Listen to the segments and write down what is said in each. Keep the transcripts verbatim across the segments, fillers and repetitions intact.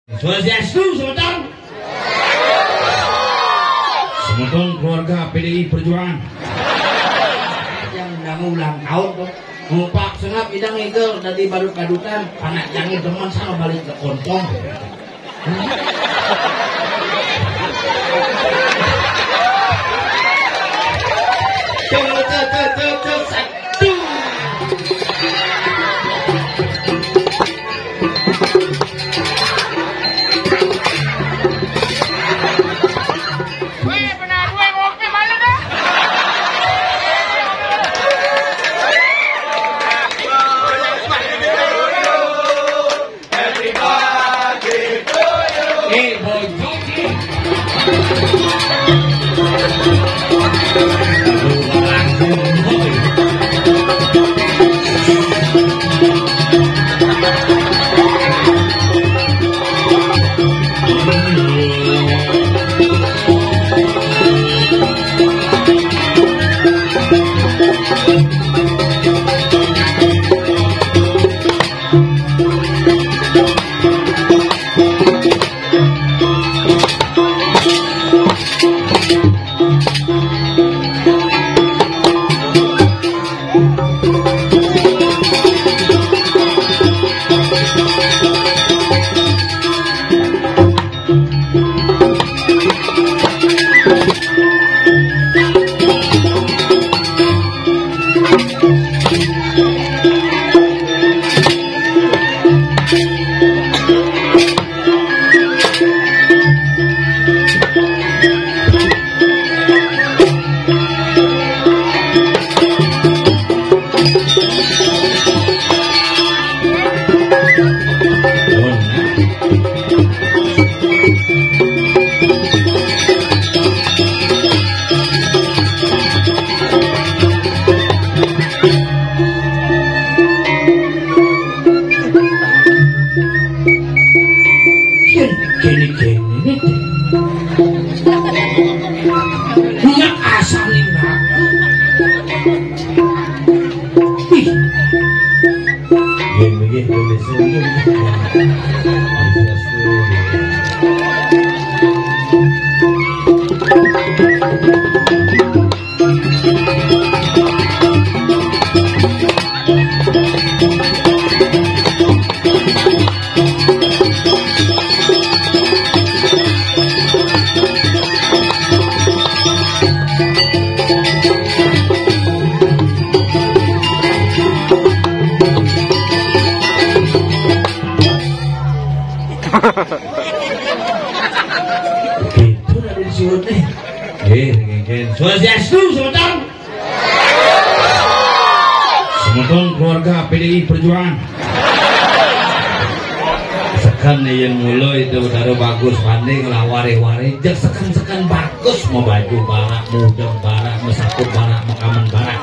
Swastiastu, semeton. Semeton keluarga P D I Perjuangan. Yang undang ulang tahun tuh. Ngupak sengap idang igel dari badut-badutan, panak jangan demen sama balik ke kontong. Tuh, tuh, tuh, tuh, tuh, satu. Yen kene-kene ne. Nak asal ni nak. Ih. Yen iki tulis iki. Gitu, Raden Siwut nih. Eh, ngengken. Swastiastu, semeton. Semeton keluarga P D I Perjuangan. Seken yen mula itu Betara bagus banding lah wari-wari. Jek seken-seken bagus, mau baju barak, mudeng barak, mesakut barak, mekamen barak.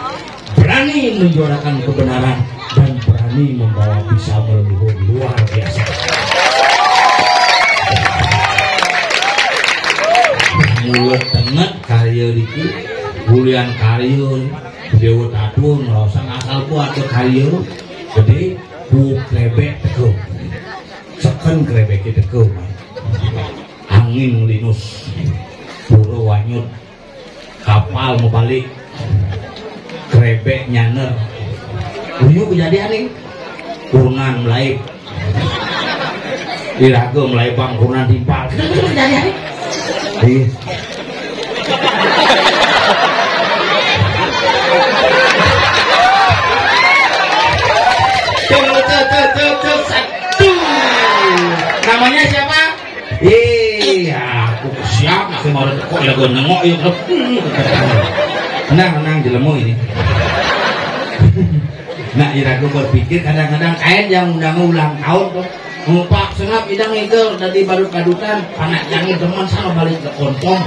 Berani menyuarakan kebenaran dan berani membawa bisa meleluhur luar biasa. Mulut tenget karya iki, bulian karya, Dewa Tatu ngerasa ngasal ku ada karya, gede, ku krebek teko. Seken krebek teko, Mas. Angin linus, pura wanyut, kapal mau balik, krebek nyaner. Uyu kejadian nih, kunan melaib. Iraga melaibang kunan timpal. Kita tuh kejadian nih. Iya. Tuh, tuh, tuh, tuh, tuh, satu. Namanya siapa? Iya, aku siap, aku mau kok ya gue nengok ya. Nah, menang jelemu ini. Nah, ira gue berpikir kadang-kadang kain yang undang ulang tahun tuh. Ngupak sengap idang igel dari badut-badutan, panak jangan demen sama balik ke kontong.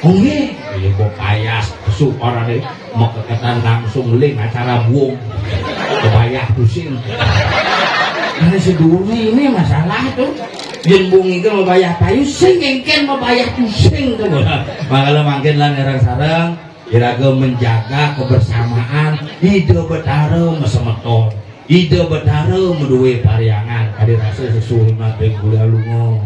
Oh, iya. Iya, gue payas, suara deh. Mekeketan langsung ling acara buung. Kebayah pusing. Ini seduri ini masalah tuh. Yen buung itu mau bayar payu, sing engken mau bayar pusing tuh. Makanya makin lah ngerang sarang, iraga menjaga kebersamaan, ide betara mesemeton. Ida Betara madué parhyangan, kadi rasa sesuhunan ring Bulelunga.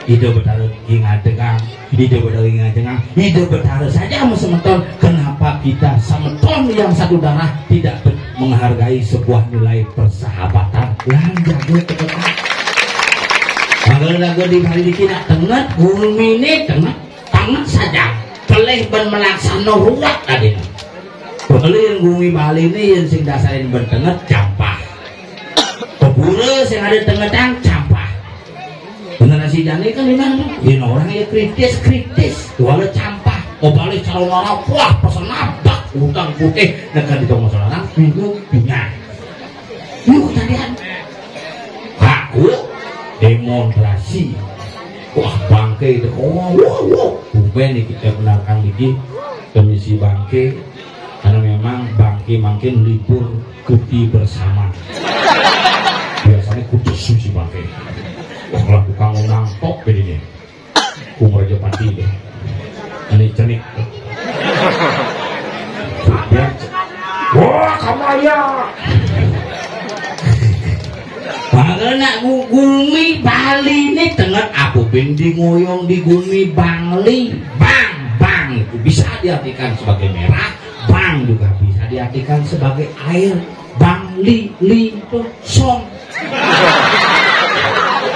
Ida Betara ngiing ajengang, Ida Betara ngiing ajengang, Ida Betara saja, semeton. Kenapa kita semeton yang satu darah tidak menghargai sebuah nilai persahabatan? Lan jaga tegekan. Mangkana raga di Bali niki nak tenget, guminé tenget, tenget saja. Pelih ban malaksana ruwet adina. Pelih yén gumi Baliné yén sing dasarin ban tenget, campah. Pepura sing ada tengetang, campah. Generasi jani kan memang yén orang ya kritis, kritis. Wala campah. Mau balik calon orang, wah, pesen abak, utang putih, negara di tongos orang, minggu, dunia. Yuk, kejadian. Aku demonstrasi. Wah, bangké itu. Oh, wah, wah. Tumben nih kita benarkan lagi kondisi bangké. Karena memang bangké makin libur cuti bersama. Biasanya khusus si bangké. Wah, kalau tukang undang top ini nih. Umur aja pati deh. Ini cenik. Biar ce-, wah, kamu ya. Mangkana nak gu-, gumi Bali ini tenget apa bin di ngoyong di gumi Bangli. Bang, bang itu bisa diartikan sebagai merah, bang juga bisa diartikan sebagai air. Bangli, li itu song.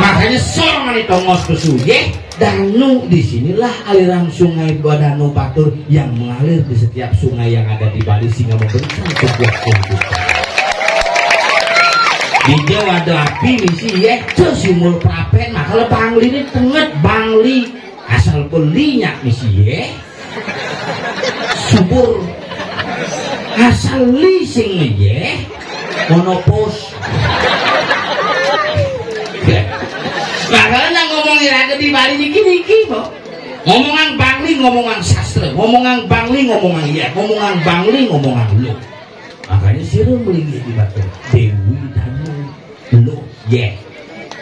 Makanya song ini tongos pesu, yeh. Danu, di sinilah aliran sungai Badanu Batur yang mengalir di setiap sungai yang ada di Bali sehingga memberikan sebuah kehidupan. Di Jawa ada api misi, yeh, terus simbol prapen, maka le Bangli ini tenget, Bangli. Asal belinya misi, yeh. Subur. Asal li sing yeh. Monopos. Makanya ngomong iraga di Bali niki-niki, Mbok. Ngomongan Bangli, ngomongan sastra. Ngomongan Bangli, ngomongan iya. Ngomongan Bangli, ngomongan lu. Makanya sira melinggi di batu. Dewi Danu. Luh, yeh.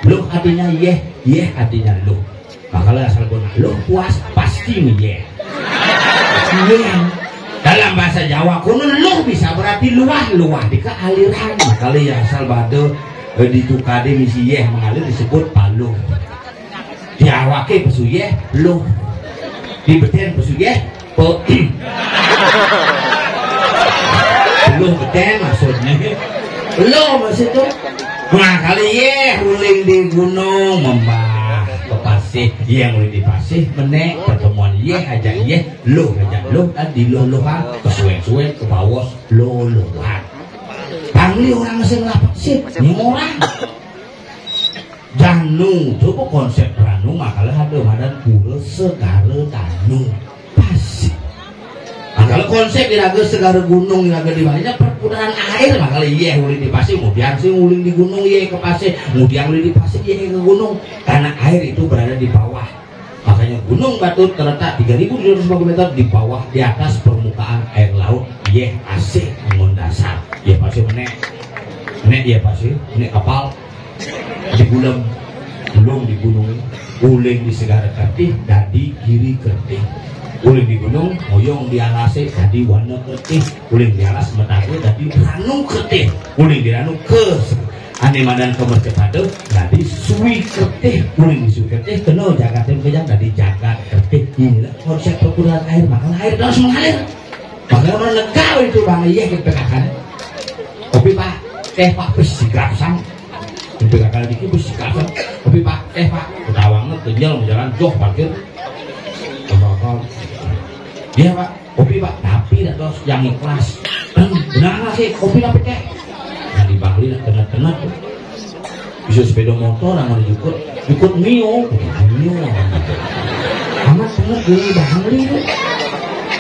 Luh artinya yeh, yeh artinya luh. Makala asal pun luh puas, pasti nih yeh. Yeh. Dalam bahasa Jawa, kono luh bisa berarti luah, luah di kealiran. Makala ya asal bade, eh, di tukade misi yeh mengalir disebut paluh. Di awake pesu yeh, luh. Di beten pesu yeh, pe-, luh beten maksudnya. Luh maksud tu. Nah, kali yeh uling di gunung membah ke pasih, yeh uling di pasih, menek pertemuan yeh aja yeh, luh aja luh, kan di luh-luhan, kesuwen-suwen, ke bawah, luh-luhan. Bangli orang sing lapet sih, orang. Danu, coba konsep Danu, makala ada madan pura segara Danu. Pasih. Makala konsep iraga segara gunung, iraga di mana perputaran air, makala iya uling di pasih, kemudian sih uling di gunung, iya ke pasih, kemudian uling di pasih, iya ke gunung. Karena air itu berada di bawah. Makanya Gunung Batur terletak tiga ribu tujuh ratus lima puluh meter di bawah, di atas permukaan air laut. Yeh asih ngondasar. Yeh pasih menek. Menek yeh pasih, menek kapal. Di gulem, gulung di gunung, uling di segara kertih, dadi giri kertih. Uling di gunung, moyong di alase, dadi wana kertih. Uling di alas, metaga, dadi ranu kertih. Uling di ranu, ke ané madan ke mercapada, dadi sui kertih. Uling di sui kertih, kena jagaté makejang, dadi jagat kertih. Inilah konsep perputaran air, makanya air terus mengalir. Bagaimana negara itu Bang Iyeh kita katakan? Kopi Pak, teh Pak, besi gasan. Kopi kakak dikit besi gasan. Kopi Pak, teh Pak, ketawangnya kenyal jalan joh parkir. Apa-apa. Iya Pak, kopi Pak, tapi dah terus yang ikhlas. Dan benar sih kopi tapi teh. Nah, di Bangli nak kena-kena tuh. Bisa sepeda motor, amun jukut, jukut Mio. Mio. Amat tenget di Bangli tu.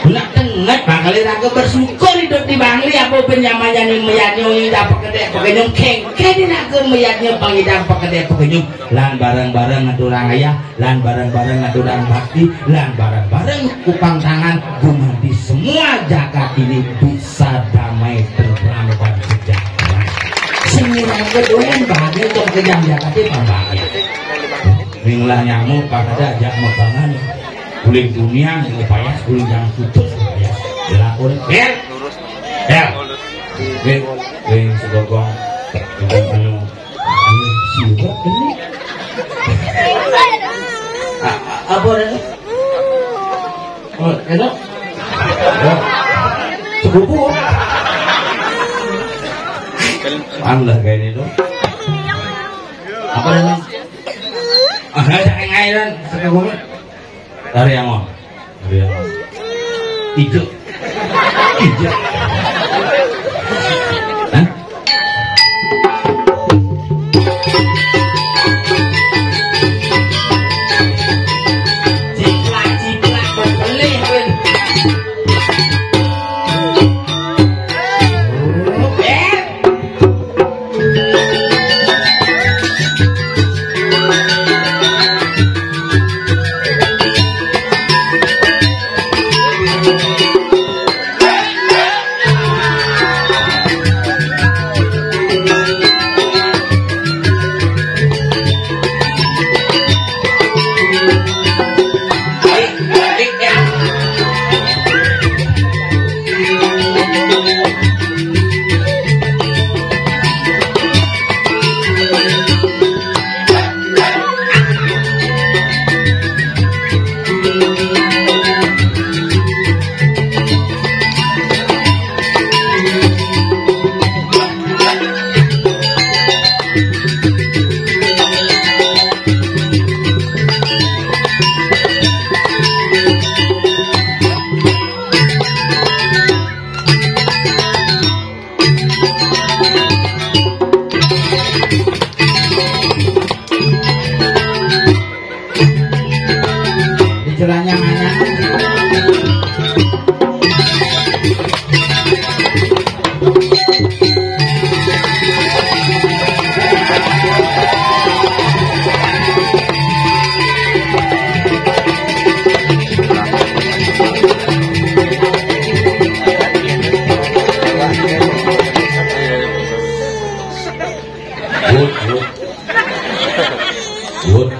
Nak tenget, Bangli raga bersyukur hidup di Bangli, apa pun nyaman yang mayadnya, yang dapat kedek pekenyum, kengke di raga mayadnya, pangidang pekedek pekenyum. Lan bareng-bareng ngaturang ayah, lan bareng-bareng ngaturang bakti, lan bareng-bareng kupang tangan, gumadi semua jagat ini bisa damai, tentram, dan sejahtera. Semua kedoyan bahagia untuk kejam jagat itu bahagia. Ning lah nyamuk, pakada ajak mebangan. Uling dunia, uling payas, uling yang putus, payas. Dilakon, bel. Bel. Wing, wing segogong. Anu, anu, siapa ini? A-, a-, apa ada? Oh, enak? Ya. Sepupu. Anda kayak ini tuh. Apa namanya? Ah, saya yang ngairan, saya ngomong. Dari yang mau. Dari yang mau. Ijo. Ijo. Hah? Ciplak-ciplak bebelih, Win. Dicelanya mana? Wut, wut. Wut.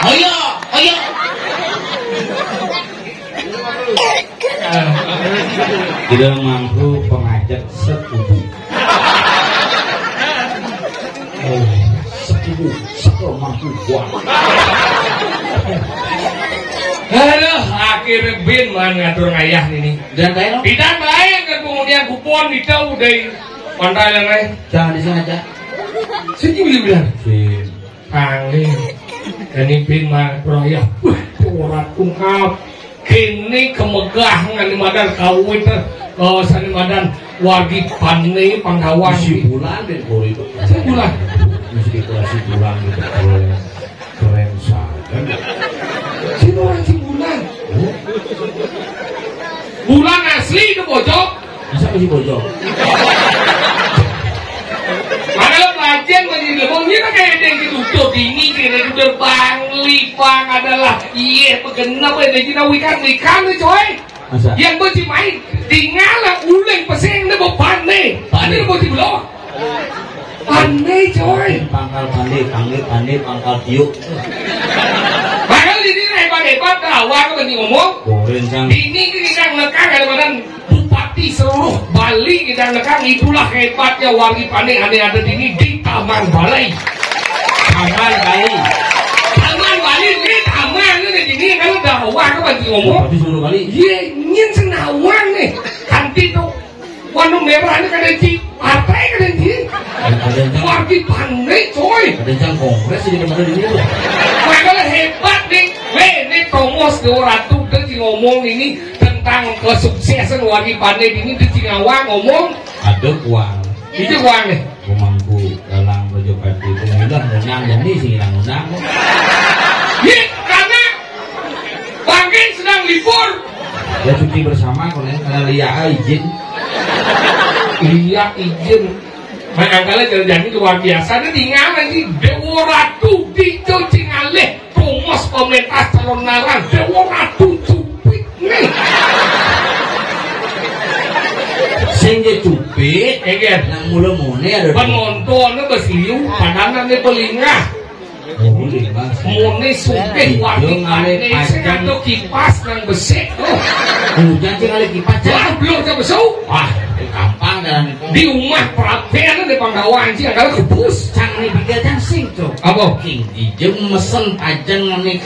Ayo, ayo. Tidak mampu pengajak sekubu. Oh, sekubu, sekubu mampu. Wah. Aduh, akhirnya bin man ngatur ngayah ini. Dan kayak lo? Pidan baik kan kemudian kupon ditau dari pantai lain. Jangan disengaja. Sing beli bener. Sing. Kali. Kani pin mah proyek. Wah, ora tungkap. Kini kemegah ngani madan kawit, eh, sani madan wargi Pane Pandawan. Si bulan deh kalau itu. Si bulan. Mesti dekorasi bulan gitu. Keren. Keren saja. Sini orang si bulan. Bulan asli itu bojok. Masa masih bojok? Mana lo belajar masih lebong, ini kan kayak ada yang ditutup ini, kira udah Bangli, Bang adalah, iya, begenap ya, ada jina wikan, wikan nih, coy. Masa? Yang gue sih main, tinggal lah, uling pesing, ini mau Pane. Pane. Ini mau di belakang. Pane, coy. Pangkal Pane, Pane, Pane, pangkal tiuk. Padahal ini hebat-hebat, dah, awal kan ngomong. Goreng, Cang. Ini kita ngekang ada badan Bupati seluruh Bali kita ngekang, itulah hebatnya wargi Pane ane ada di ini di Taman Balai. Taman Bali. Taman Bali ini taman ini di sini kalau dah awal kan ngomong. Bupati seluruh Bali. Iya, ingin senawang nih. Kanti tuh. Warna merah ini kada ci, partai kada ci. Ada yang wargi Pane, coy. Ada yang kongres di mana di sini. Makanya hebat nih. Weh, ini Tomos Dewa Ratu dan si ngomong ini tentang kesuksesan wargi Pane ini di Singawang ngomong. Ada uang. Itu uang nih. Pemangku dalam baju pati itu mudah menang jadi sih hilang menang. Iya, karena Bangke sedang libur. Ya cuti bersama kok nih, karena Lia izin. Lia izin. Mangkala janji luar biasa, ada tinggal lagi Dewa Ratu di Cocing Alih, Thomas pementas calon narang, Dewa Ratu cupit nih. Sing dia cupit, iya kan? Nang mula mone ada penonton bas liu, padahal nih pelingah. Oh, lima. Mone sugih wargi Pane sing ada kipas nang besik. Oh. Hujan sing ada kipas, Cak. Wah, belum sampai su. Wah, gampang dan di rumah prapen di Pandawan sih ada kebus. Cang ni biga cang sing, Cok. Apa? King dijem mesen pajang ni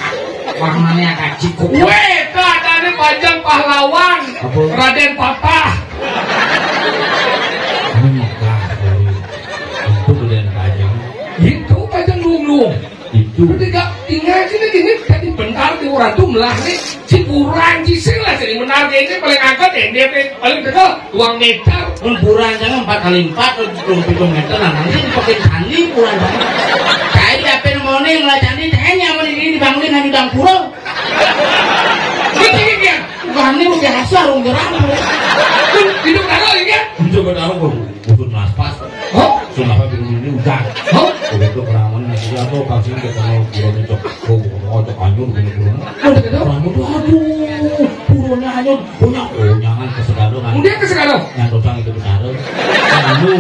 warnanya kacik kok. Weh, tak ada ni pajang pahlawan. Apa? Raden Patah. Ini Mekah dari itu Raden Pajang. Itu Pajang Luwung-luwung. Itu. Udah gak tinggal sini gini, tadi bentar di orang tuh melah nih, si kurang cising lah, jadi benar ini paling angkat ya, dia paling dekat dua meter. Mun buran jangan empat kali empat, dua puluh meter lah, nanti pakai candi buran jangan. Saya siapa yang mau nih, ngelah candi, saya nyaman ini dibangunin hanya dangkura. Betul ya? Bukan ini udah biasa, rung gerang. Hidup taruh ya? Hidup taruh, bos. Butuh nafas. Hah? Kenapa bingung ini hujan? Hah? Begitu perawan nasi atau pasti kita mau bulan itu. Oh, bukan ojek anyur, bukan bulan. Ada kita? Perawan tuh, aduh, bulannya anyur. Punya, oh, jangan ke Segaro, kan? Udah ke Segaro? Yang tukang itu Segaro. Anu,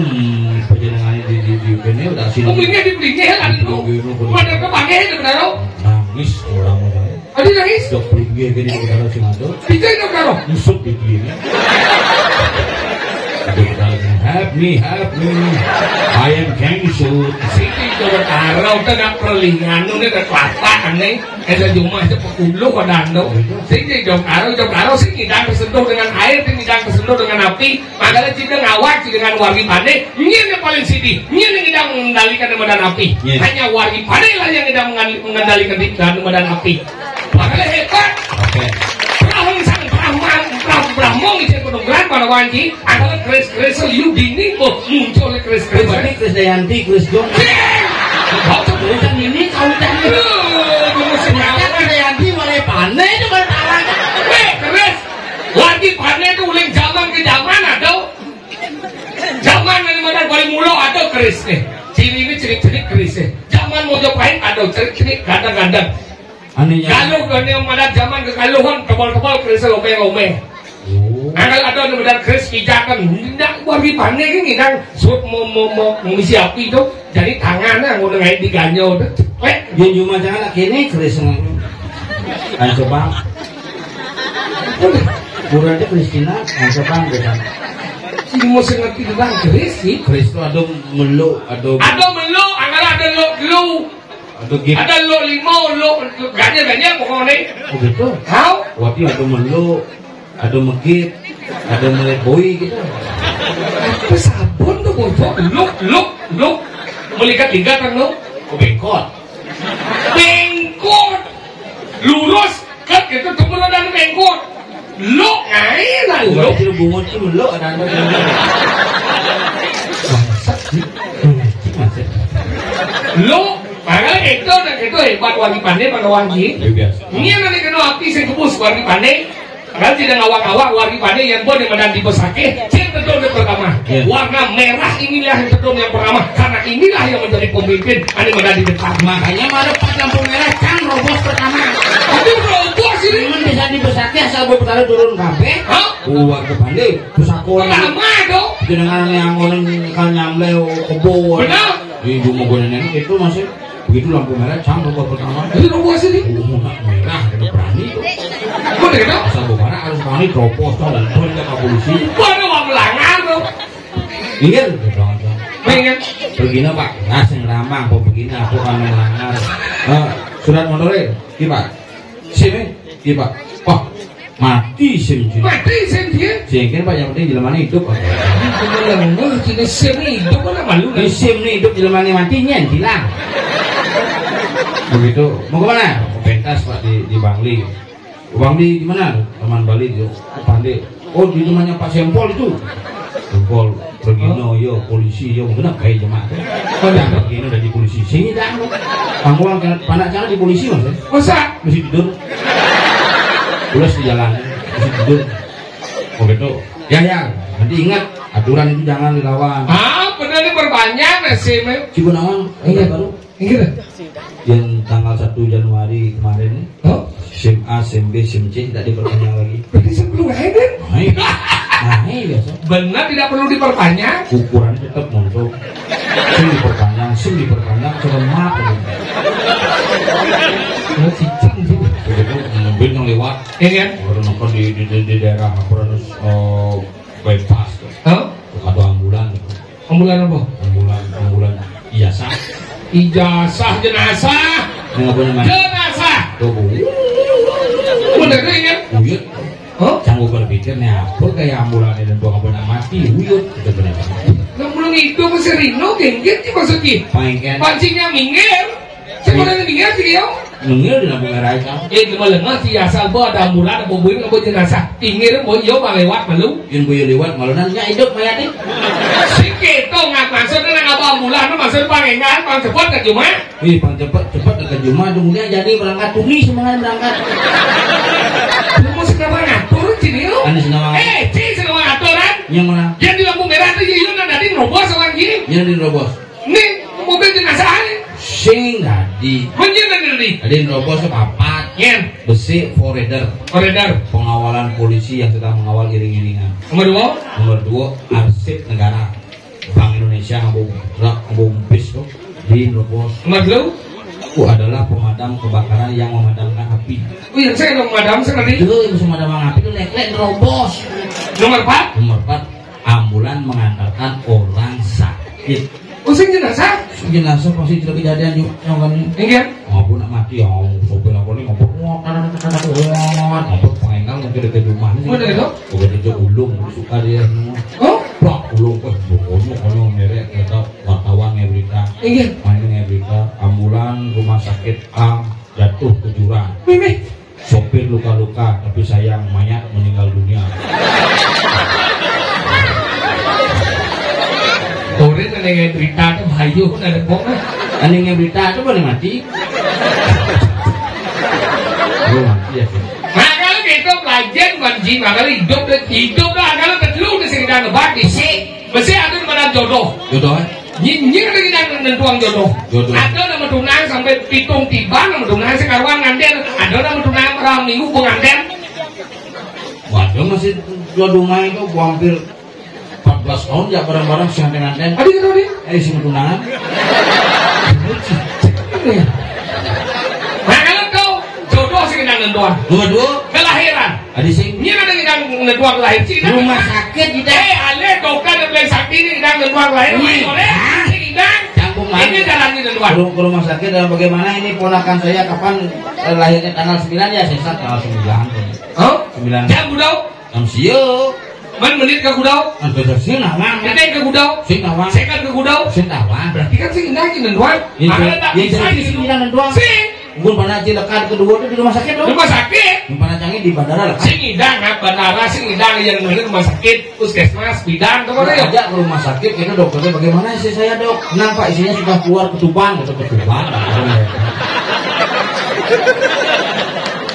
perjalanan di, di, di, ini udah sini. Oh, ini di Beringin, kan, itu? Di Beringin, Pada ke Bangil, itu, Segaro? Nangis orang-orang. Adi nangis? Dok, pergi gini, kita harus ngadu. Kita itu karo. Musuk di dia. Help me, help me. I am cancer. Sini coba karo, kita nak perlingan, ini ada kelapa, aneh. Ada jumah, ada pekulu, ada ando. Sini dong karo, dong karo, sini ngidang tersentuh dengan air, sini ngidang tersentuh dengan api. Padahal kita ngawak dengan wargi Pane, nyén yang paling sidi, nyén yang tidak mengendalikan medan api. Iya. Hanya wargi Pane lah yang tidak mengendalikan di dalam medan api. Padahal hebat. Oke. Brahmong sang Brahman, Brah Brahmong izin penunggalan pada wanci adalah keris-keris liu dini, boh, muncul keris-keris. Berarti Kris Dayanti, Kris Jong. Cing! Kau tuh urusan ini, kau udah ini. Aduh, Kris Dayanti, mulai Pane itu bertahan. Eh, keris. Wargi Pane itu uling zaman ke zaman ada. Zaman yang mana paling mula ada keris nih. Ciri ini ciri-ciri keris nih. Zaman Mojopahit ada ciri-ciri gandeng-gandeng. Anehnya. Galuh kan yang mana zaman kegaluhan tebal-tebal keris lombe-lombe. Oh. Angkal ada yang modal keris pijakan. Ndak wargi Pane ini kan sup mau mau mau mengisi api itu. Jadi tangannya mau dengan diganjel itu. Ceklek. Dia cuma jangan kini keris. Kan coba. Kurang dia Kristina, kan coba dia. Sing mau sing ngerti tentang keris sih. Keris itu ada melu, ada. Ada melu, angkal ada lo lu. Ada gip. Ada lo limo, lo ganya-ganya pokoknya. Oh gitu. Tahu? Wati ada melu, ada megit, ada meleboi gitu. Apa sabun tuh bocor? Luk, luk, luk. Ligat-ligat anu, oh, bengkot. Bengkot. Lurus, kat gitu, tunggu ada bengkot. Lo, ngain lah, lo. Gua kecil bungut tuh, lo, ada, ada, ada. Bangsat, sih. Bangsat, bangsat. Lo, makanya itu, dan itu hebat, Wargi Pande pada Wargi. Ya, biasa. Ini yang nanti kena api, saya kebus, Wargi Pande. Kan tidak ngawang-ngawang, Wargi Pande yang buat yang madan di Besakih, yang tedun yang pertama. Iya. Warna merah inilah yang tedun yang pertama, karena inilah yang menjadi pemimpin, ane madan di depan. Makanya mari pas lampu merah, cang robos pertama. Tapi robos ini. Cuman bisa di Besakih, asal betara turun kabeh. Hah? Wargi Pande, pusako. Pertama dong. Jenengan yang ngono kan nyamle kebo. Benar. Di rumah gue nenek itu masih begitu lampu merah, cang robos pertama. Jadi robos ini. Oh, nak merah, kena berani tuh. Bener, no? Asal bukana harus kami copot, cong, dan turun ke polisi. Gua ada uang melanggar, tuh. Ingat, gitu, cong. Pengen. Pergi, no, Pak. Nah, sing ramang, kok begini, aku kan melanggar. Eh, surat motornya, gimana? Sini, gimana? Wah, mati sim dia. Mati sim dia? Sing kan, Pak, yang penting jelemane hidup, Pak. Ini bener, wah, sini sim ini hidup, mana malu, kan? Di sim ini hidup, jelemane mati, nyen, hilang. Begitu. Mau kemana? Mau pentas, Pak, di, di Bangli. Bangli di mana? Taman Bali, di Pande. Oh, di rumahnya Pak Sempol itu. Sempol, Regino, yo, polisi, yo, mungkin apa ya, Mak? Mana? Regino dari polisi. Sini dah, lu. Kamu angkat panak jangan di polisi, Mas, ya? Masa? Masih tidur. Pulas di jalan, masih tidur. Oh, gitu. Ya, ya. Nanti ingat, aturan itu jangan dilawan. Ah, bener, ini perpanjang, sih, men. Cibu naon? Iya. Baru? Iya. Yang tanggal satu Januari kemarin nih, oh? Sim A, sim B, sim C tidak diperpanjang lagi. Berarti sebelum akhir, kan? Nah, iya. Nah, iya, biasa. Benar, tidak perlu diperpanjang. Ukurannya tetap montok. Sim diperpanjang, sim diperpanjang, serem banget. Oh, cicing sih. Begitu, mobil yang lewat. Iya, kan? Orang nonton di, di, di, di daerah apa, terus, eh, bypass tuh. Hah? Atau ambulan gitu. Ambulan apa? Ambulan, ambulan ijazah. Ijazah jenazah. Yang apa namanya? Jenazah. Tuh, Bu. Bener, ya? Uyut. Hah? Sanggup berpikir nih, apa kayak ambulan ini, buang apa nak mati, uyut. Itu benar. Nah, belum itu masih Rino, gengget sih maksudnya. Pancingnya minggir. Sebenarnya minggir sih, yo. Minggir di lampu merah itu. Eh, cuma lengah sih, asal bawa ada ambulan, apa buin, apa jenazah. Pinggir, mau yo, bang lewat, malu. Yang boyo lewat, malu nanya hidup mayatnya. Si kita nggak maksudnya nang apa ambulan, maksud pangengan, pang cepet ke Juma. Ih, pang cepet, cepet ke Juma, kemudian jadi berangkat tuli semangat berangkat. Lu mau sekarang ngatur, sini lu. Ane sekarang. Eh, ci, sekarang ngaturan. Yang mana? Yang di lampu merah tuh, iya, iya, nah, tadi nerobos orang gini. Yang di nerobos. Ini mobil jenazah ini. Sing tadi. Menjadi tadi. Tadi nerobos sepapat. Yen. Besi forader. Forader. Pengawalan polisi yang sedang mengawal iring-iringan. Nomor dua. Nomor dua, arsip negara. Bank Indonesia ngabung truk, ngabung bis tuh di Brebes. Nomor dua. Itu adalah pemadam kebakaran yang memadamkan api. Oh, yang saya dong madam saya tadi. Itu yang bisa memadamkan api itu lek-lek nerobos. Nomor empat. Nomor empat, ambulan mengantarkan orang sakit. Oh, sing jenazah? Sing jenazah pasti tidak kejadian juga, yang kan? Enggak. Ngapa nak mati ya? Sopir apa nih? Ngapa? Wah, kadang-kadang, wah, ngapa pengengal mungkin dekat rumah nih? Bener itu? Bukan itu ulung, suka dia semua. Oh? Wah, ulung, wah, pokoknya kalau merek, kita wartawan nge berita. Iya. Main nge berita, ambulan rumah sakit A jatuh ke jurang. Mimih. Sopir luka-luka, tapi sayang mayat meninggal dunia. Orang ada yang berita tuh, hayu pun ada kok. Ada yang berita tuh boleh mati. Oh, mati ya, sih. Nah, kalau kita pelajar bukan jin, nah, kalau hidup, hidup lah, kalau terlalu di sekitar lebat, bisi, bisi ada pada jodoh. Jodoh, eh? Nyinyir lagi nang nentuang jodoh. Jodoh. Ada nama tunang sampai pitung tiba nama tunang sekarang nganten. Ada nama tunang malam minggu penganten. Waduh, masih dua dungai itu, gua hampir empat belas tahun ya bareng-bareng si nganten-nganten. Aduh, itu dia. Eh, si tunangan. Nah, kalau kau jodoh sih nang nentuang. Nomor dua. Kelahiran. Adi sing. Ini ada yang ngeduang lahir Cina. Rumah sakit kita. Eh, ale, bukan yang bilang sakti ini, kita ngeduang lahir. Ini. Ini, Cina. Campur lagi. Ini jalan ini, Tuan. Ke rumah sakit dan bagaimana ini ponakan saya kapan, eh, lahirnya tanggal sembilan ya, sesat tanggal sembilan. Hah? Sembilan. Jam udah. Jam sio. Man menit ka gudau? Atuh, sing nawang. Detik ka gudau? Sing nawang. Second ka gudau? Sing nawang. Berarti kan sing indah gini doang. Yang Makanya tak jadi, bisa yang jadi sing indah doang. Sing. Mun mana aja lekat kedua tuh di rumah sakit dong. Rumah sakit. Mun mana canggih di bandara lekat. Sing indah nggak bandara, sing indah yang mana rumah sakit, puskesmas, bidan tuh mana ya? Ajak ke rumah sakit, kita dokternya bagaimana sih saya dok? Kenapa isinya sudah keluar ketuban gitu, ketuban.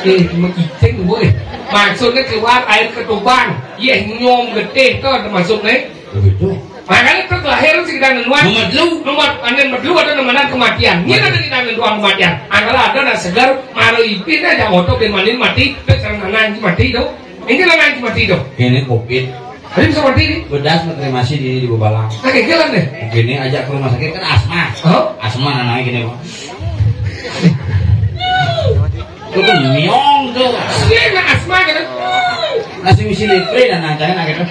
Eh, mengicing boy. Maksudnya keluar air ketuban. Yeh nyom getih tuh termasuk nih. Begitu. Makanya terus lahir si kita nentuan. Nomor dulu. Nomor ane dulu ada nemenan kematian. Ini ada kita nentuan kematian. Antara ada nak segar, maro ipin aja moto ben manin mati, terus nanti mati tuh. Ini nanti mati tuh. Ini covid. Tadi bisa mati nih. Bedas mati masih di di bebalang. Nah, kayak jalan deh. Ini ajak ke rumah sakit kan asma. Hah? Asma namanya gini, Bang. Itu tuh miong tuh. Iya, nah, asma gitu. Nasi misi lepre dan nancain gitu.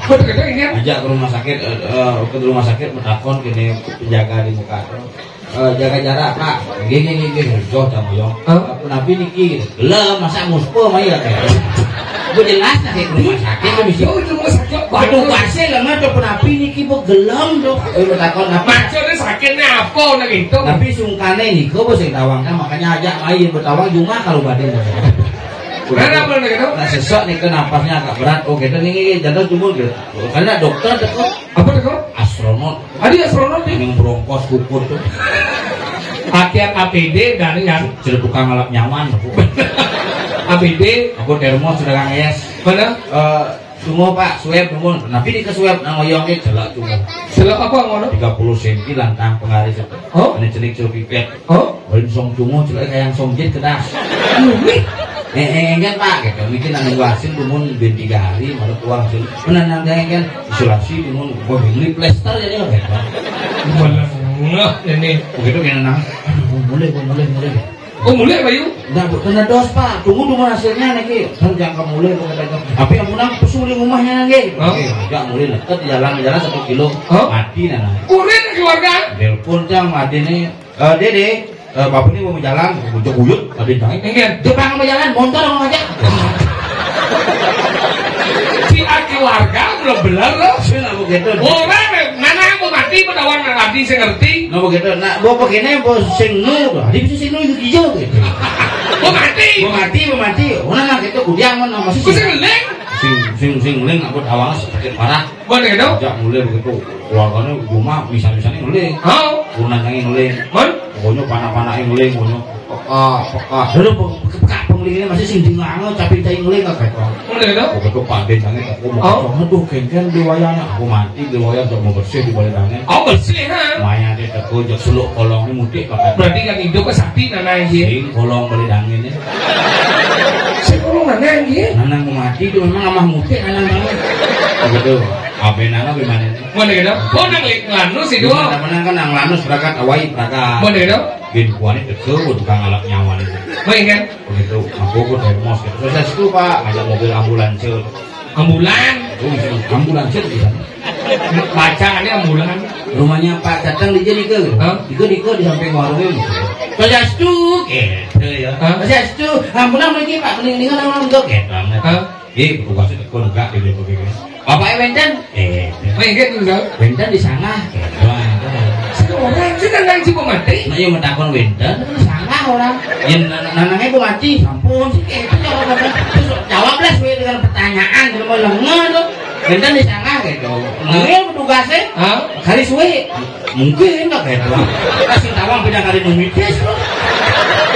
Betul gitu ini. Ajak ke rumah sakit, eh, eh, ke rumah sakit bertakon gini penjaga di muka tuh. Eh, jaga jarak, Pak. Gini gini gini, joh sama yo. Hah? Nabi niki gitu. Gelem masa muspo mah ya kayak. Gue jelas lah kayak rumah sakit tuh bisa. Yo, itu rumah sakit. Waduh, kasih lah mah tuh nabi niki bu gelem tuh. Eh, bertakon apa? Maksudnya sakitnya apa nah gitu? Tapi sungkane niku bos yang tawang kan, makanya ajak lain bertawang cuma kalau badai. Karena apa nih gitu? Nah, sesek nih ke napasnya agak berat. Oh, gitu nih, jangan cuma gitu. Karena dokter dekat Apa tuh kok? Astronot. Ada astronot nih. Yang bronkos kukur tuh. Latihan A P D dari yang Sudah tukang ngalap nyaman aku. A P D. Aku termos sudah kang es. Mana? Eh, Tunggu Pak, swab tunggu. Tapi di ke swab nang oyong ke celak tunggu. Celak apa ngono? Tiga puluh senti lantang pengari satu. Oh? Ini cenik celup pipet. Oh? Paling song cungo celak kayak yang song jit kedas. Umi. Eh, eh, enggak Pak, gitu. Mungkin nang hasil dumun ben tiga hari, malah pulang sih. Mana nang kayak kan isolasi dumun, gua beli plester jadi apa gitu. Malah ngeh ini. Begitu kayak nang, aduh, mulai, gua mulai, mulai. Oh, mulai, Bayu? Enggak, Bu, kena dos, Pak. Tunggu dulu hasilnya nanti. Kan jangan mulai, Bu, kata. Tapi yang menang pesu di rumahnya nanti. Hah? Oke, enggak mulai, deket jalan, jalan satu kilo. Hah? Mati, nana. Kurir keluarga? Telepon, Cang, mati nih. Eh, Dede, eh, Bapak ini mau jalan, bujur-bujur, ada yang tanya. Iya. Jepang mau jalan, motor mau aja. Si aki warga belum bener loh. Sih, nggak begitu. Orang mana yang mau mati, pedawan nggak mati, saya ngerti. Nggak begitu. Nah, bawa begini, bawa sing nu, tadi bisa sing nu itu hijau gitu. Mau mati. Mau mati, mau mati. Orang nggak gitu, kudiang mana masih. Bisa ngeling. Sing, sing, sing ngeling, nggak buat awang sakit parah. Mana gitu? Sejak mulai begitu, keluarganya rumah, bisa-bisanya ngeling. Hah? Turunan yang ngeling. Mana? Pokoknya panak-panak yang ngeling, pokoknya peka, peka. Dulu pe-, peka pengeling ini masih sing dengar, tapi cai ngeling nggak gitu. Mana gitu? Pokoknya Pak Dendangnya tak mau. Oh. Aduh, kengken di wayahnya. Aku mati di wayah, untuk mau bersih di balik tangan. Oh, bersih, ha? Maya dia tak kau, jak suluk kolong ini mudik, Pak. Berarti kan hidup ke sakti, nana, ya? Sing kolong balik tangan ini. Si kolong nana, ya? Nana mau mati itu memang amah mudik, nana mau. Begitu. Apa nana gimana ini? Mana gitu? Oh, nang li-, nganu si dua. Gimana, mana kan nang lanus berangkat, awai berangkat. Mana gitu? Bin kuani teke, tukang alap nyawa nih. Baik kan? Begitu, aku, aku termos gitu. Sukses tuh, Pak, ngajak mobil ambulans. Ambulan. Oh, bisa ambulans di sana. Bacaannya ambulan. Rumahnya Pak Tatang di sini ke? Hah? Di ke, di ke, di samping warung ini. Sukses tuh, gitu ya. Hah? Sukses tuh, ambulan lagi, Pak, mending-mendingan orang untuk gitu. Hah? Eh, petugasnya tekun enggak, dia begini. Bapak wénten? Eh, wénten di sana. Wénten di sana. Wah, itu. Sing orang sih kan ngaji pemati. Nah, yang mentakon wénten, di sana orang. Yang nanangnya pemati, sampun sih, eh, itu jawab apa? Terus jawablah sesuai dengan pertanyaan, kalau mau lengan tuh. Wénten di sana gitu. Nah, yang petugasnya, hah? Hari suwe. Mungkin nggak kayak tuang. Kasih tawang pindah kali memitis loh.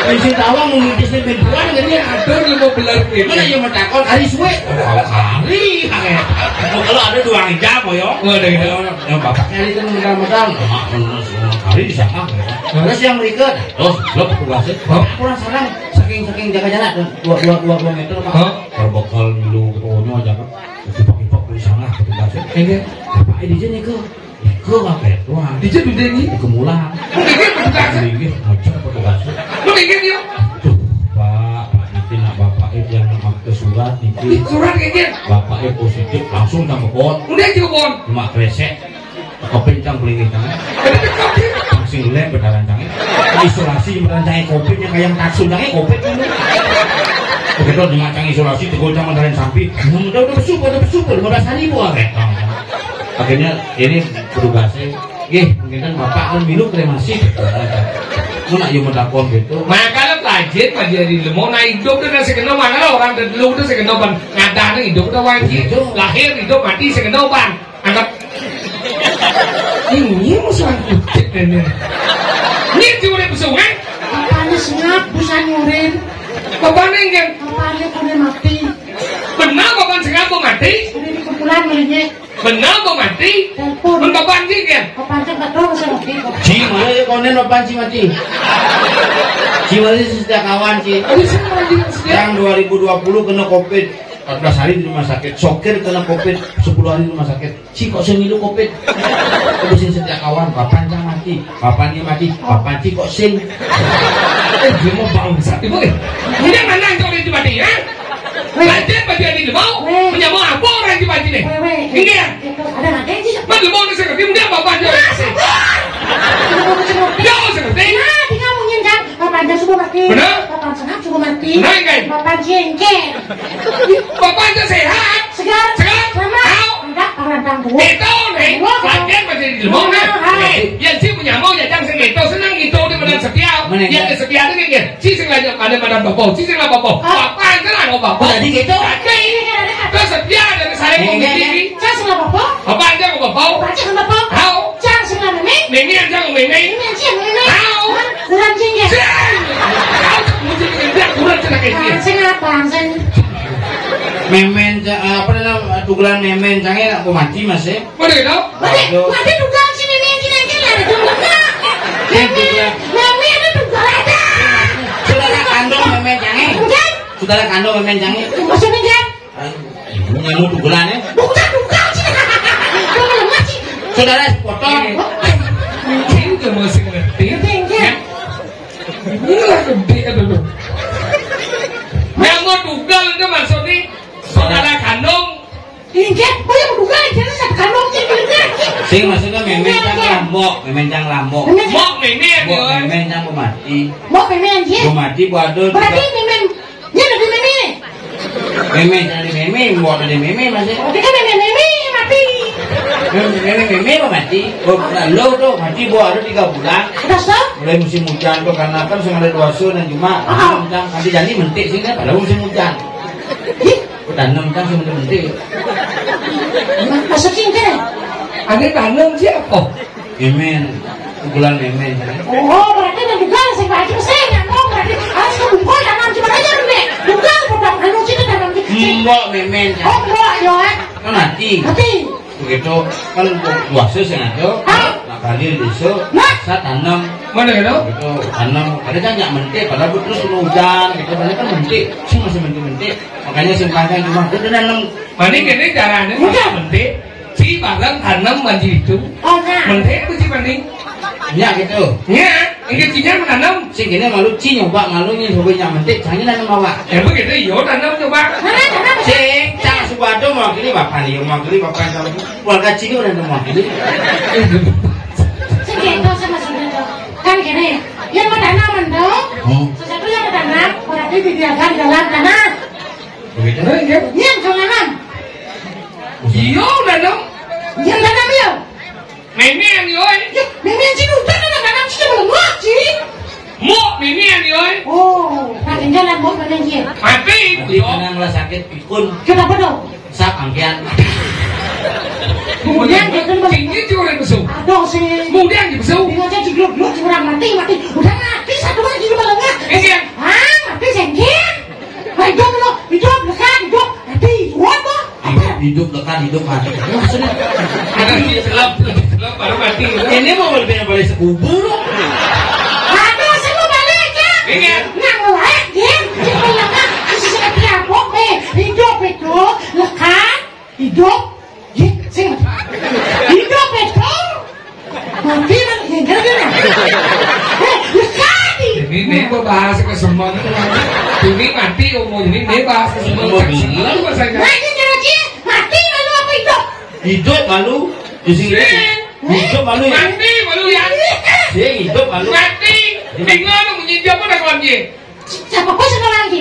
Kasih tawang memitis di pintuan jadi atur di mau belar gitu. Mana yang mentakon hari suwe? Hari kayak. Kalau ada dua jam, yo. Oh, ada gitu. Yang bapaknya itu mudah-mudahan. Hari di sana. Terus yang berikut, terus lo petugasnya. Hah? Kurang serang. Saking-saking jaga jarak, dua, dua, dua, dua meter, Pak. Hah? Kalau bakal milu ketuanya aja, Pak. Itu pakai pak di sana petugasnya. Enggak. Apa di sini ke? Ke apa ya? Wah. Di sini, di sini. Ke mulang. Enggak, bukan. Inggih, macam petugasnya. Lu inggih, yuk. Tuh, Pak, Pak, nanti nak bapak itu yang nak ke surat, nanti. Ih, surat kayak gitu. Bapaknya positif, langsung sama pohon. Udah aja ke pohon. Cuma kresek. Kepencang pelingin tangan. Langsung lem bedaran tangan. Isolasi bedaran tangan covid, yang kayak taksun tangan covid dulu. Kita di macang isolasi, tegol cang mantarain sampi. Hmm, udah, udah besuh, udah besuh, lima belas hari buah, eh. Akhirnya ini petugasnya, "Nggih, mungkin kan Bapak kan milu kremasi." Mau nak yo mau takon gitu. Makanya pelajar, pelajar di lemo, nah, hidup tuh udah sekena, makanya orang dulu tuh sekena, Bang. Ngadahnya hidup udah wajib. Gitu. Lahir, hidup, mati sekena, Bang. Angkat. Ini musuh angkutik ini. Ini diurip sungai. Bapaknya sengap, busan nyurin. Bapaknya enggak. Bapaknya kone mati. Benar, bapak sengap mau mati. Ini di kumpulan melinya. Benar, mau mati. Telepon. Men bapak anjing, ya? Bapak anjing tak tahu, saya mati. Ji, mana ya konen bapak anjing mati? Ji, mana sih setiap kawan, Ji? Aduh, saya mati, setiap. Yang dua ribu dua puluh kena covid, empat belas hari di rumah sakit. Sokir kena covid, sepuluh hari di rumah sakit. Ci kok sing ngilu covid? Aku sing setia kawan, bapak cang mati, bapak ini mati, bapak ci kok sing. Eh, dia mau bangsat, Ibu, eh. Ini mana yang kau itu mati, ya? Weh. Lanjut, baju ini mau. Weh. Punya mau apa orang di baju ini? Weh, weh. Ini ya? Itu ada lagi, Ci. Mana mau nasi, dia bapak dia. Ah, sabar. Ada mau nasi. Ya, nasi. Nah, tinggal mungkin, Cang. Bapak aja subuh mati. Benar? Bapak sehat subuh mati. Benar, kan? Bapak jengkel. Bapak aja sehat. Segar. Segar. Selamat. Tahu. Enggak, orang tangguh. Itu, nih. Wah. Bagian masih di rumah, nah. Nah, nah. Eh, yang si punya mau, ya, jangan sing itu. Senang itu, dia benar setia. Mana, yang ya? Setia itu, kan, ya. Si sing lanjut, ada pada bapak. Si sing lah bapak. Ah. Bapak aja lah, bapak. Oh, jadi gitu? Tapi, terus setia dari saya. Iya, iya, iya. Saya sing lah bapak. Bapak aja mau bapak. Bapak aja mau bapak. Tahu. Cang sing lah meme. Meme aja mau meme. Meme aja mau meme. Tahu. Hah? Kurang sing ya? Sing! Tahu tak muncul dengan dia, kurang cenah kayak dia. Ah, sing apa, sing? Memen, ca-, apa namanya, tugelan memen, cangnya nak mati, Mas, ya? Mana gitu? Mati, waduh. Mati tugelan si meme, si meme, si meme. Meme, meme ada tugelan ada. Saudara kandung memen, cangnya? Bukan. Saudara kandung memen, cangnya? Maksudnya, kan? Ayo, ibu nganu tugelan, ya? Bukan, bukan, sih. Bukan, bukan, sih. Saudara sepotong. Ini juga masih ngerti. Ngerti, ngerti. Ya. Ini lah gede, aduh, aduh. Yang mau tugal itu maksudnya saudara kandung. Inggih, oh ya, bukan, jadi satu kandung, jadi bener. Sing maksudnya memen cang lambok, memen cang lambok. Memen cang. Mbok memen, mbok ya. Memen cang pemati. Mbok memen, ya. Pemati, bu aduh. Berarti memen, ya, lebih memen. Meme, cari meme, buat ada meme, masih. Tapi kan meme, meme, mati. Meme, meme, meme, apa mati? Oh, lo tuh mati, bu, ada tiga bulan. Terus, tuh? Mulai musim hujan tuh, karena kan sing ada dua sun dan cuma, ah, hujan, nanti jadi mentik sih, kan, padahal musim hujan. Ih. Tanam kan sing mentik. Maksudnya, kan? Ada tanam siapa? Memen, pukulan memen. Oh, berarti nang dugal sing baju sing, nang berarti harus kebuka tanam cuma aja, Nek. Dugal, bukan anu, sini tanam sini. Mbok memen. Oh, mbok, yo, eh. Kan mati. Mati. Begitu, kan puasa sing ada, ah, nak kali desa, nah, saya tanam. Mana gitu? Begitu, tanam. Ada kan nyak mentik, padahal terus kena hujan, gitu. Padahal kan mentik, sing masih mentik-mentik. Makanya sing panjang cuma, udah nanam. Mending ini caranya, udah. Mentik. Ci bareng tanam manji itu. Oh, nah. Mentik apa ci paning? Nya gitu. Nya, ini cinya menanam. Sing kene malu ci nyoba malu nih, coba nya mentik, cangnya nanam awak. Ya begitu, yo tanam coba. Mana tanam? Sing, cang suka ada mewakili bapak nih, mewakili bapak yang tahu. Keluarga ci udah ada mewakili. Sing gitu sama sing gitu. Kan gini, yang mau tanam, tuh. Hmm. Sesuatu yang mau tanam, berarti dibiarkan dalam tanah. Begitu. Iya, jangan. Iya, udah dong. Iya, udah dong, iya. Memen, yoi. Ya, memen sih udah, udah, udah, sih, belum mati. Mau memen, yoi. Oh, nah, tinggal lah, mau memen, iya. Mati, tapi yo. Tenang lah, sakit pikun. Kenapa dong? Sap, angkian. Kemudian dia kan tinggi juga besu. Aduh, sih. Kemudian di besu. Dia aja di grup-grup, orang mati, mati. Udah mati, satu lagi di belakang. Iya. Ah, mati, sengkir. Hidup lo, hidup, lekat, hidup, mati, hidup lo. Hidup, hidup, lekat, hidup, mati. Maksudnya, ada di gelap, gelap, baru mati. Ini mau lebih yang paling sekubur. Ada, saya mau balik, ya. Iya. Nang lain, ya. Di belakang, sesuatu yang, eh, hidup itu, lekat, hidup, ya, sing. Hidup itu. Mati, man, ya, enggak, enggak. Eh, ya, jadi. Ini, ini gua bahas ke semua. Ini mati umur ini, ini bahas ke semua. Umur ini. Lalu bahasa Inggris. Nah, ini cara dia, mati lalu apa hidup? Hidup lalu, di sini. Sing. Hidup lalu ya? Mati lalu ya? Sing, hidup lalu. Mati. Bingung, menjadi apa dah, kawan dia? Siapa bos sama lagi?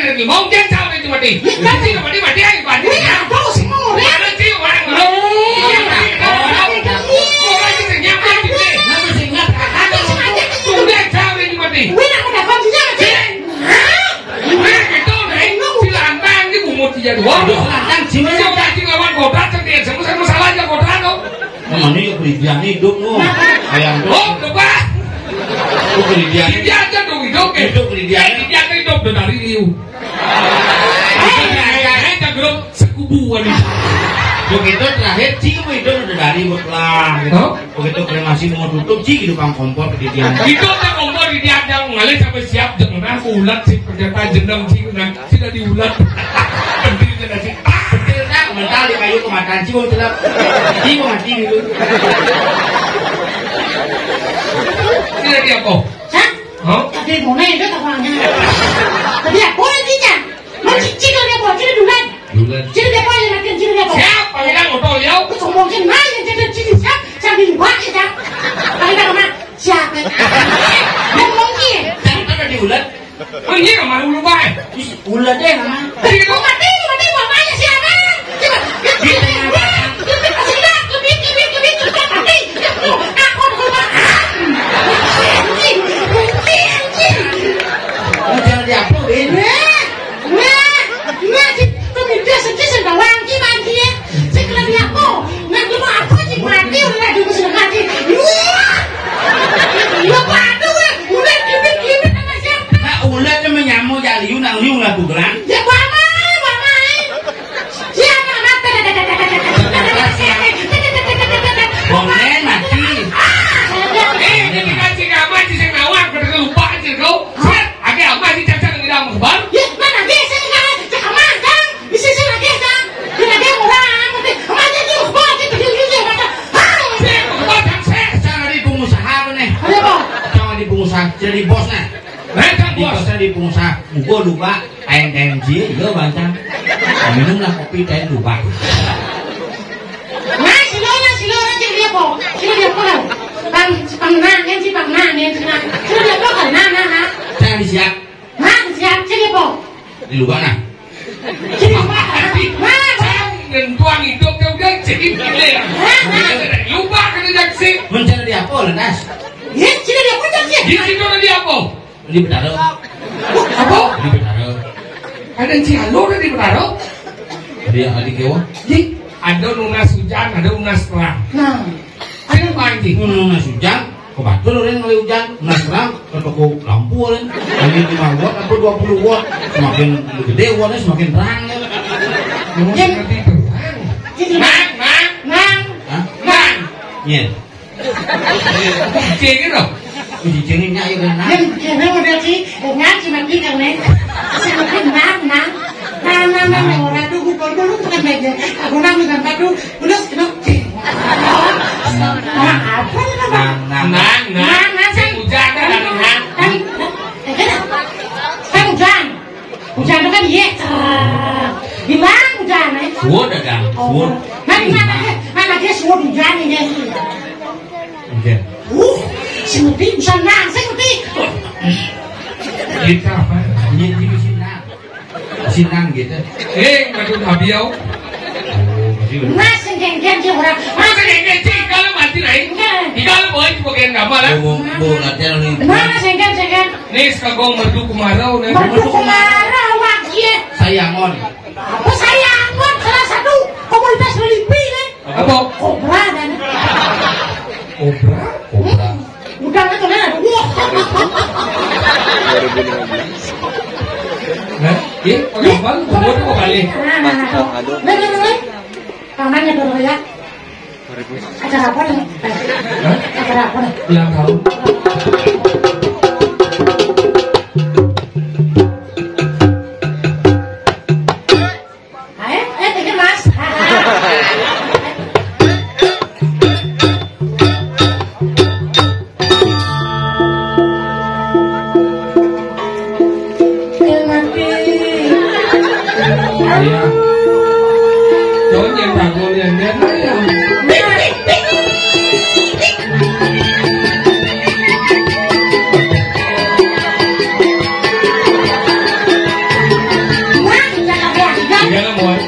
Yen mau jan cawe mati. Mati mati mati ae mati. Wih, aku sing ngorek. Ada sih orang mau. Iya, mati. Orang itu nyampe gitu. Napa sing ngap? Ada sing aja. Udah cawe mati. Wih, aku dapat sih aja. Hah? Nah, gitu, nah, itu si lantang ini bungut dia dua. Aduh, lantang sih, Mas. Coba sih lawan botak, sendiri, sama, sama salah aja botak, tuh. Mana ya, Gridian hidup, no. Ayam tuh. Oh, coba. Oh, Gridian. Dia aja dong hidup, ya. Hidup, Gridian. Eh, dia aja hidup, udah dari liu. Eh, eh, eh, eh, grup sekubuan itu. Begitu terakhir, cium itu udah dari, lah, gitu. Hah? Begitu kremasi mau tutup, cik, gitu, Bang, kompor di tiang. Itu tak kompor di tiang, yang ngalih sampai siap, jangan aku ulat sih, ternyata jeneng, cik, nah, tidak diulat. Pentil, tidak sih. Pentil, nah, mental di kayu kemakan, cik, mau celap. Cik, mau mati, gitu. Tidak dia kok. Hah? Hah? Tapi mau nanya, tak pernah. Tapi apa intinya? Mau cicing dia, mau cicing dulu. Bulan. Jadi dia apa yang latihan? Jadi dia apa? Siapa yang ngotol, ya? Aku sombong, jadi main, jadi cili, siap, sambil buat, ya, siap. Paling tak kena, siapa? Dia ngomong, iya. Jangan ada di ulat. Oh, iya, nggak mau lupa, eh. Ih, ulat deh, Mama. Jadi kita mati, mati, mamanya siapa? Coba, di tengah jalan. Lebih kasih dah, lebih, lebih, lebih, lebih, mati. Aku, aku, aku. Anjing, anjing, anjing. Mau jangan diupload, Bin. Eh. Wah, wah, si pemimpin sedih sing bawang ki mandi ya. Sing kelem ya apa? Nang lu apa sih mati, udah dulu sudah mati. Wah. Lu padu, weh. Udah gimit-gimit sama siapa? Nah, ulat yang menyamu ya liu nang liu lah bugelan. Ya, mama, mama. Siapa mata? Bonen mati. Eh, ini kan si Kamat, si sing nawang, pada lupa aja kau. Siap, ada apa sih cacar yang tidak mau kebal? Ya, mana dia sih, kan? Cek aman, kan? Bisa sih lagi, kan? Dia lagi orang, nanti aman aja tuh, bawa aja tuh, dia, dia, dia, dia. Hah? Saya mau kebal, kan? Saya, saya lagi pengusaha apa nih? Ada apa? Saya lagi pengusaha, jadi bos, nah. Nah, kan, di bos. Bos saya di pengusaha, gua lupa, kain-kain cie, iya, bantang. Minumlah kopi, kain lupa. Nah, si Lora, si Lora, jadi dia apa? Jadi dia apa, kan? Pang, si pang nah, kan, si pang nah, kan, si nah. Jadi dia apa, kan? Nah, nah, nah. Saya disiap. Hah, siap, sing apa? Di luar, nah. Sing apa? Hah? Jangan tuang hidup, kau udah jadi gila ya. Hah? Lupa kena jaksi. Mencari apa, Lenas? Ya, sini dia apa, jaksi? Di situ ada apa? Di Betara. Apa? Di Betara. Ada si Alur di Betara? Dia adik kewa. Di? Ada nunas hujan, ada nunas terang. Nah, ayo Pak Haji. Mun nunas hujan, ka batur urang ngalih hujan, nunas terang, ka toko lampu urang. Ngalih lima watt apa dua puluh watt, semakin gede wattnya semakin terang. Mungkin Nang, nang, nang. Hah? Nang. Iya. Cicing gitu. Cicing nya ieu kan. Yang kena udah sih, dengan si mati kan nih. Si mati nang nang. Nang nang nang nang orang tuh gua dulu tuh kan aja. Aku nang dengan batu, udah kena cing. Nah, apa nih, Bang? Nang, nang. Nang, nang, nang, saya hujan kan, nang. Kan, kan, kan hujan. Hujan itu kan iya. Di mana hujan, eh? Suud ada, suud. Nah, di mana dia? Mana dia suud hujan ini? Hujan. Uh, si Mudi bisa nang, si Mudi. Kita apa? Ini, ini mesin nang. Mesin nang gitu. Eh, aduh, habiau. Oh, masih udah. Nah, sing geng-geng sih orang. Masa geng-geng sih, kalau mati lain. Enggak. Di kalau boleh bagian gambar lah. Bu, bu, bu, latihan nih. Mana sing geng, sing geng? Nih, sekagong merdu kemarau, nih. Merdu kemarau, wah, iya. Sayangon. Apa sayangon? Salah satu komunitas relipi, nih. Apa? Kobra, kan? Kobra? Kobra. Udah, kan, tuh, kan? Wah. Dua ribu lima belas. Nah, iya, pakai apa? Kobra tuh kok balik? Nah, nah, nah, tuh. Nah, nah, nah, nah. Tangannya dulu, ya. Acara apa nih? Hah? Acara apa nih? Ulang tahun. Ayo, eh, tiga, Mas. Iya. Cowok yang tak boleh lihat, lihat aja. Iya lah, Boy.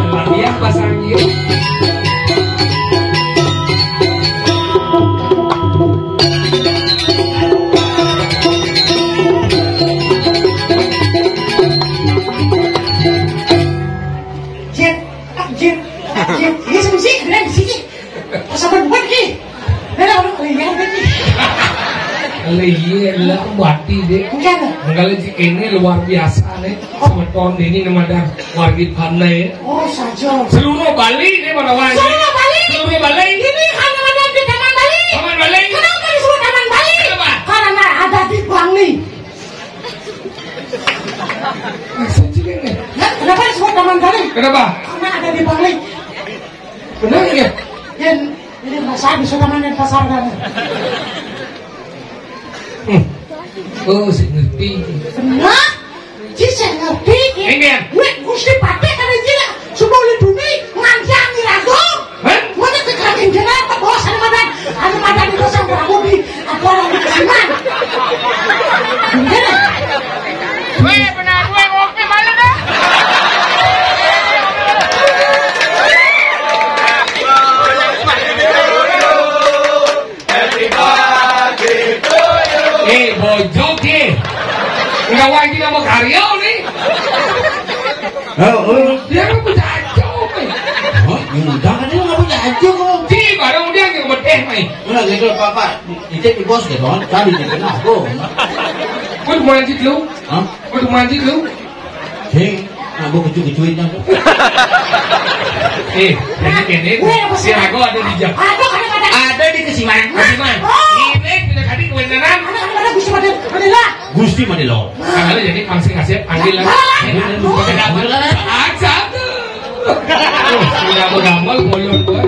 Latihan bahasa Inggris. Jet, ah, jet, jet. Iya, sama sih, keren sih. Pas apa buat ki? Lah, orang kalian kan ki. Lah, iya, lah, mati deh. Enggak ada. Mengkali si ini luar biasa nih. Semeton ini nama dah wargi Panai. Oh, saja. Seluruh Bali ini mana wangi? Seluruh Bali. Seluruh Bali. Ini hanya ada di Taman Bali. Taman Bali. Kenapa disebut Taman Bali? Kenapa? Karena ada di Bali. Ini pasar bisa teman pasar kamu. Hmm. Oh, saya ngerti. Nah, ci saya ngerti. Ini ya. Gue gusti pakai karena gila. Semua oleh bumi nganjang nih rago. Hah? Mana ke kambing gila apa bos ada madan? Ada madan itu sama Prabu di apa orang di Kasiman? Gimana? Weh, benar gue ngopi malu dah. Eh, bojog ye. Enggak wajib sama karyo nih. Oh, oh. Dia kan punya aja, nih. Oh, ngundang kan dia nggak punya aja kok. Di barang dia yang bedeh, nih. Udah gitu, Papa. Itu di bos gitu, kan? Tadi di tengah, kok. Gue mau lanjut lu. Hah? Gue mau lanjut lu. Hei, nah, gue kecu-kecuin kan. Eh, jadi kene, si Rago ada di Jakarta. Ada, ada, ada. Ada di Kesiman, Kesiman. Oh. Ini kita tadi kebenaran. Ada, ada, ada, Gusti Madela. Gusti Madela. Nah, ada jadi pangsi kasih panggil lah. Nah, nah, nah. Ada, ada, ada. Aja tuh. Oh, sudah bergambol, boyong gue.